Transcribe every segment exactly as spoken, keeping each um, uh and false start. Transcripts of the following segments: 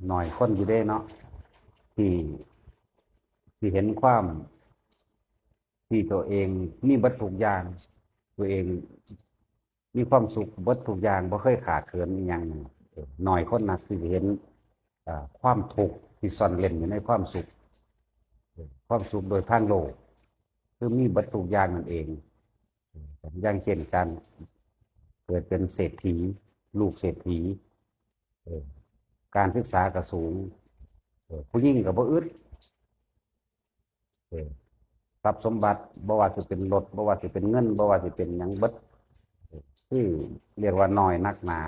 หน่อยคนอยู่เด้เนาะ ที่ ที่เห็นความ ที่ตัวเองมีเบิดทุกอย่าง ตัวเองมีความสุขเบิดทุกอย่าง บ่เคยขาดเขินอีหยัง เออ หน่อยคนนักที่จะเห็น เอ่อ ความทุกข์ที่ซ่อนเร้นอยู่ในความสุข เออ ความสุขโดยทางโลก คือมีเบิดทุกอย่างนั่นเอง เออ อย่างเช่นการเกิดเป็นเศรษฐี ลูกเศรษฐี เออ การศึกษาก็สูง เออ ผู้หญิงก็บ่อึด เออ ทรัพย์สมบัติ บ่ว่าสิเป็นรถ บ่ว่าสิเป็นเงิน บ่ว่าสิเป็นหยังเบิด เออ คือเรียกว่าน้อยนักหนา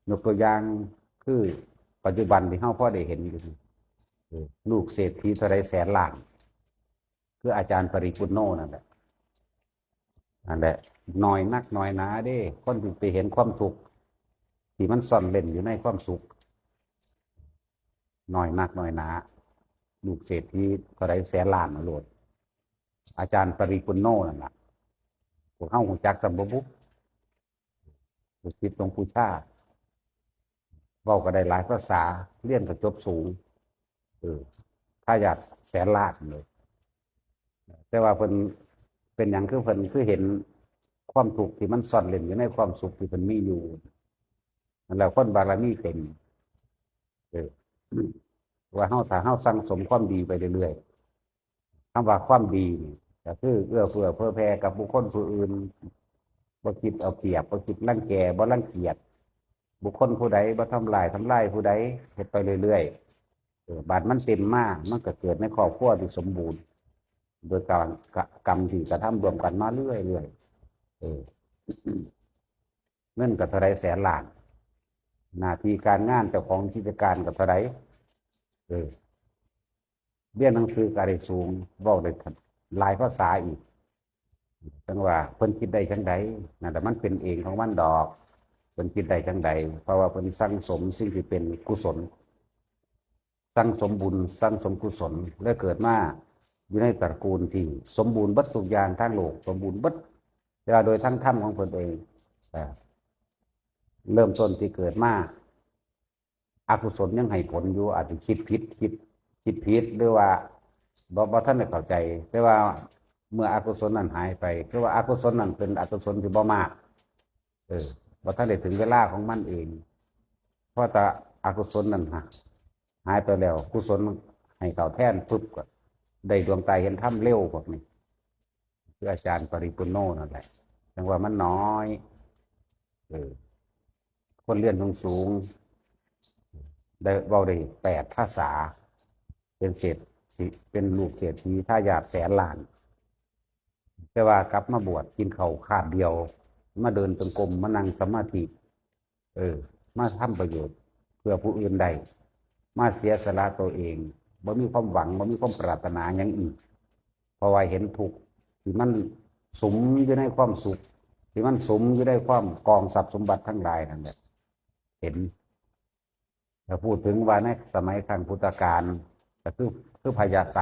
ยกตัวอย่างคือปัจจุบันที่เฮาพอได้เห็นอยู่นี่ เออ ลูกเศรษฐีเท่าใดแสนล้าน คืออาจารย์ปริปุณโณนั่นแหละ นั่นแหละ น้อยนักน้อยหนาเด้ คนที่ไปเห็นความทุกข์ที่มันซ่อนเร้นอยู่ในความสุข น้อยนักน้อยหนา ลูกเศรษฐีเท่าใดแสนล้านมาโลด อาจารย์ปริปุณโณนั่นล่ะ พวกเฮารู้จักกันบ่บุ ลูกศิษย์หลวงปู่ชา เว้าก็ได้หลายภาษา เรียนก็จบสูง เออ ทายาทแสนล้านเลย แต่ว่าเพิ่นเป็นหยังคือเพิ่นคือเห็นความทุกข์ที่มันซ่อนเร้นอยู่ในความสุขที่เพิ่นมีอยู่ นั่นแหละคนบารมีเต็ม เออ ว่าเฮา ถ้าเฮาสั่งสมความดีไปเรื่อยๆ คำว่าความดีนี่ก็คือเอื้อเฟื้อเผื่อแผ่กับบุคคลผู้อื่น บ่คิดเอาเปรียบ บ่คิดรังแก บ่รังเกียจบุคคลผู้ใด บ่ทำลาย ทำลายผู้ใด เฮ็ดไปเรื่อยๆ เออ บาดมันเต็มมา มันก็เกิดในครอบครัวที่สมบูรณ์ โดยการกระ กรรมที่กระทำร่วมกันมาเรื่อยๆ เออ เงินก็เท่าใดแสนล้าน หน้าที่การงานเจ้าของกิจการก็เท่าใด เออ เรียนหนังสือก็ได้สูง เว้าได้หลายภาษาอีก จั่งว่าเพิ่นคิดได้จั่งใด นั่นแหละมันเป็นเองของมันดอก เพิ่นคิดได้จั่งใด เพราะว่าเพิ่นสั่งสมสิ่งที่เป็นกุศล สั่งสมบุญ สั่งสมกุศล และเกิดมาอยู่ในตระกูลที่สมบูรณ์เบิดทุกอย่างทางโลก สมบูรณ์เบิด แต่ว่าโดยทางธรรมของเพิ่นเอง เอ่อ เริ่มต้นที่เกิดมา อกุศลยังให้ผลอยู่ อาจจะคิดผิด คิด คิดผิด หรือว่าบ่ บ่ทันได้เข้าใจ แต่ว่าเมื่ออกุศลนั้นหายไป คือว่าอกุศลนั้นเป็นอกุศลที่บ่มาก เออ บ่ทันได้ถึงเวลาของมันเอง เพราะแต่อกุศลนั้นหา หายไปแล้ว กุศลให้เข้าแทนปุ๊บ ก็ได้ดวงตาเห็นธรรมเร็วพวกนี้ คืออาจารย์ปริปุณโณนั่นแหละ จั่งว่ามันน้อย เออ คนเรียนสูงๆ ได้เว้าได้แปดภาษา เป็นเศรษฐี เป็นลูกเศรษฐีทายาทแสนล้าน แต่ว่ากลับมาบวชกินข้าวคาบเดียว มาเดินจงกรม มานั่งสมาธิ เออ มาทำประโยชน์เพื่อผู้อื่นได้ มาเสียสละตัวเอง บ่มีความหวัง บ่มีความปรารถนาหยังอีก เพราะว่าเห็นทุกข์ที่มันสุมอยู่ในความสุข ที่มันสุมอยู่ในความกองทรัพย์สมบัติทั้งหลายนั่นแหละ เห็น ถ้าพูดถึงว่าในสมัยครั้งพุทธกาล ก็คือ คือพระยศ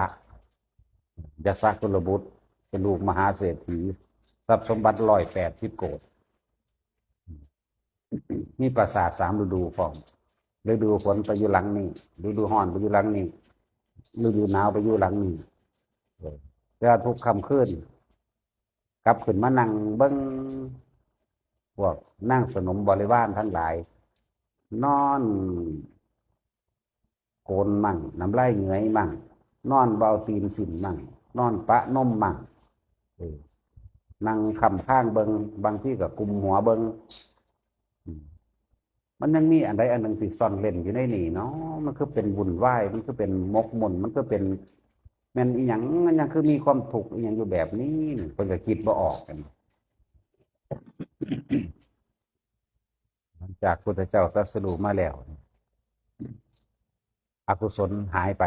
ยศกุลบุตร เป็นลูกมหาเศรษฐี ทรัพย์สมบัติร้อยแปดสิบโกฏ มีปราสาทสามฤดูพร้อม ฤดูฝนไปอยู่หลังนี้ ฤดูร้อนไปอยู่หลังนี้ ฤดูหนาวไปอยู่หลังนี้ เออ แต่ว่าทุกค่ำคืน กลับขึ้นมานั่งเบิ่ง พวกนางสนมบริวารทั้งหลาย นอน โกนมั่ง น้ำลายเหงือยมั่ง นอนเบาตีนสินมั่ง นอนปะนมมั่ง เออ นั่งค้ำคางเบิ่ง บางทีก็กุมหัวเบิ่ง อืม มันยังมีอันใดอันหนึ่งที่ซ่อนเร้นอยู่ในนี่เนาะ มันคือเป็นวุ่นวาย มันคือเป็นหมกมุ่น มันคือเป็น แม่นอีหยัง มันยังคือมีความทุกข์อีหยังอยู่แบบนี้ เพิ่นก็คิดบ่ออกกัน หลังจากพุทธเจ้าตรัสรู้มาแล้ว อกุศลหายไป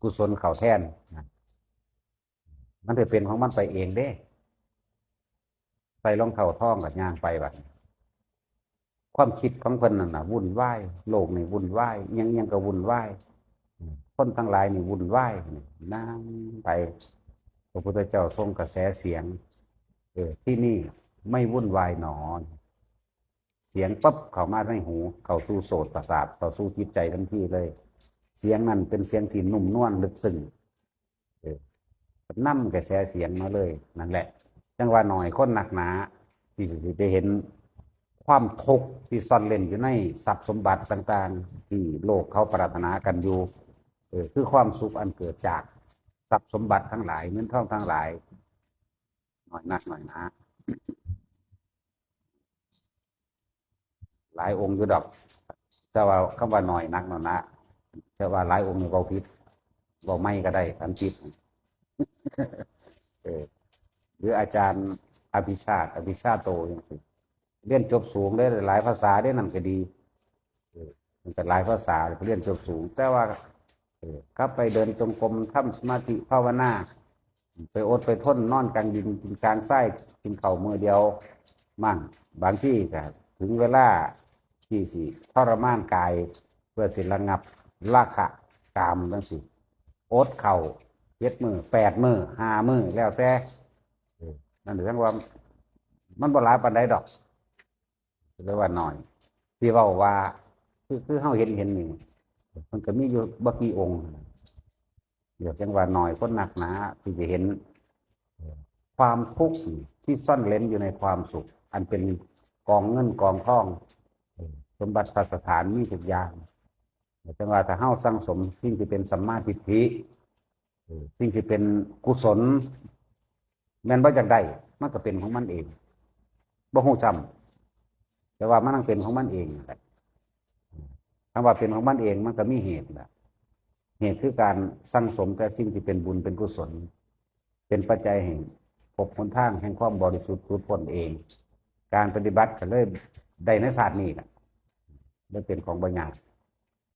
กุศลเข้าแทน มันได้เป็นของมันไปเองเด้ ใส่รองเท้าทองก็ย่างไปบัดนี้ ความคิดของเพิ่นนั่นน่ะวุ่นวาย โลกนี่วุ่นวาย อิหยังอิหยังก็วุ่นวาย คนทั้งหลายนี่วุ่นวาย นั่งไป พระพุทธเจ้าทรงกระแสเสียง เออ ที่นี่ไม่วุ่นวายหนอ เส เสียงปั๊บเข้ามาในหู เข้าสู่โสตประสาท เข้าสู่จิตใจทันทีเลย เสียงนั้นเป็นเสียงที่นุ่มนวลลึกซึ้ง เออ นำกระแสเสียงมาเลย นั่นแหละ จังว่าน้อยคนนักหนา ที่สิได้เห็นความทุกข์ที่ซ่อนเร้นอยู่ในทรัพย์สมบัติต่างๆ ที่โลกเขาปรารถนากันอยู่ เออ คือความสุขอันเกิดจากทรัพย์สมบัติทั้งหลาย เงินทองทั้งหลาย น้อยนักน้อยหนา หลายองค์อยู่ดอก แต่ว่าคำว่าน้อยนักน้อยหนา แต่ว่าหลายองค์นี่เว้าผิด เว้าไม่ก็ได้ อันผิด เออ หรืออาจารย์อภิชาติ อภิชาโตจังซี่ เรียนจบสูงได้หลายภาษาได้นั่นก็ดี เออ มันก็หลายภาษา เรียนจบสูง แต่ว่า เออ กลับไปเดินจงกรม ทำสมาธิภาวนา ไปอดไปทน นอนกลางดิน กินกลางทราย กินข้าวมื้อเดียว มั่ง บางทีก็ถึงเวลาที่สิทรมานกาย เพื่อสิระงับราคะกามจังซี่ อดข้าวเจ็ดมื้อ แปดมื้อ ห้ามื้อ แล้วแต่ เออ นั่นแสดงว่ามันบ่หลายปานใดดอก เรียกว่าน้อย ที่เว้าว่า คือ คือเฮาเห็น เห็นนี่ มันก็มีอยู่บ่กี่องค์ เดี๋ยวจังว่าน้อยคนนักหนา ที่จะเห็นความทุกข์ที่ซ่อนเร้นอยู่ในความสุข อันเป็นกองเงินกองทอง สมบัติพัสถานมีทุกอย่าง จังว่าถ้าเฮาสั่งสมสิ่งที่เป็นสัมมาทิฏฐิ สิ่งที่เป็นกุศล แม่นบ่อยากได้ มันก็เป็นของมันเอง บ่ฮู้ซ้ำ แต่ว่ามันต้องเป็นของมันเองนั่นแหละ คำว่าเป็นของมันเอง มันก็มีเหตุแหละ เหตุคือการสั่งสมแต่สิ่งที่เป็นบุญเป็นกุศล เป็นปัจจัยแห่งพบหนทางแห่งความบริสุทธิ์หลุดพ้นเอง การปฏิบัติก็เลยได้ในชาตินี้แหละ ได้เป็นของบ่ยาก